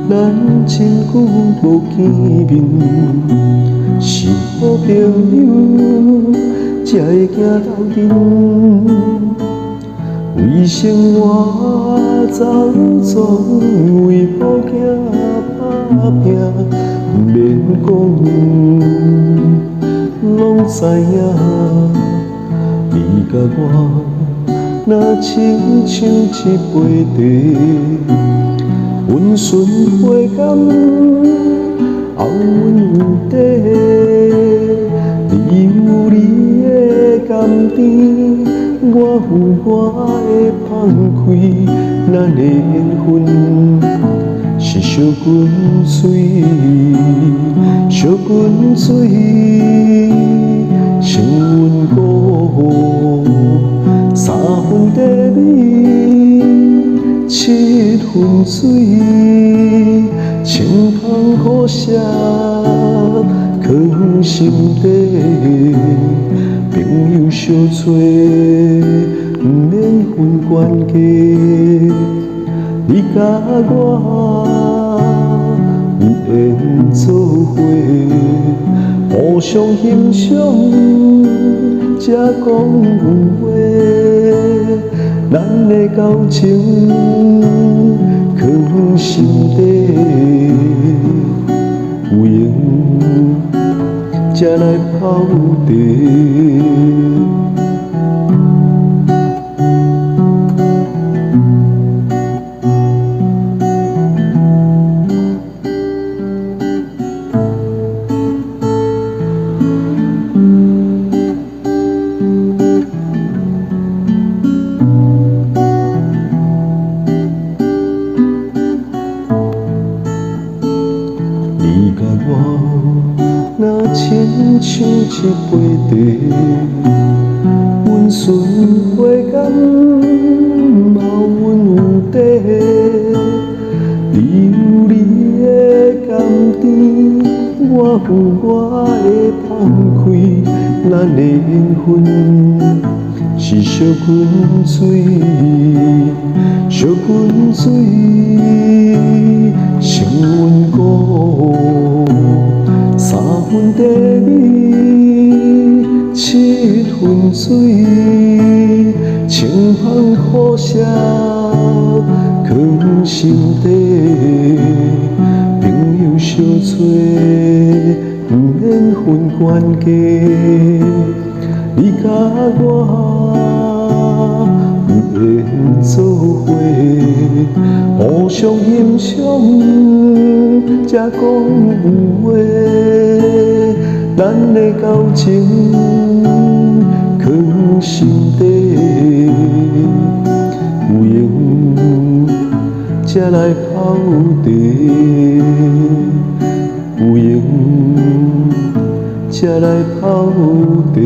咱真久無見面，是好朋友才會行鬥陣。為生活走創，為某囝打拼，毋免講，攏知影。你佮我若親像一杯茶，溫順回甘，後阮有底。你有你的甘甜，我有我的放開。咱的緣分是燒滾水，燒滾水，成溫苦，三分茶味，七分水，清芳苦澀藏心底。朋友相揣，毋免分懸低。你佮我有緣做伙，互相欣賞才講話。咱的交情藏心底，有閒才來泡茶。你佮我若親像一杯茶，溫順回甘，後阮有底。你有你的甘甜，我有我的放開。咱的緣分是燒滾水，燒滾水，成溫苦，三分茶味，七分水，清芳苦澀藏心底。朋友相揣，毋免分懸低。你佮我有緣做伙，互相欣賞才講有話。咱的交情藏心底，有閒才來泡茶，有閒才來泡茶。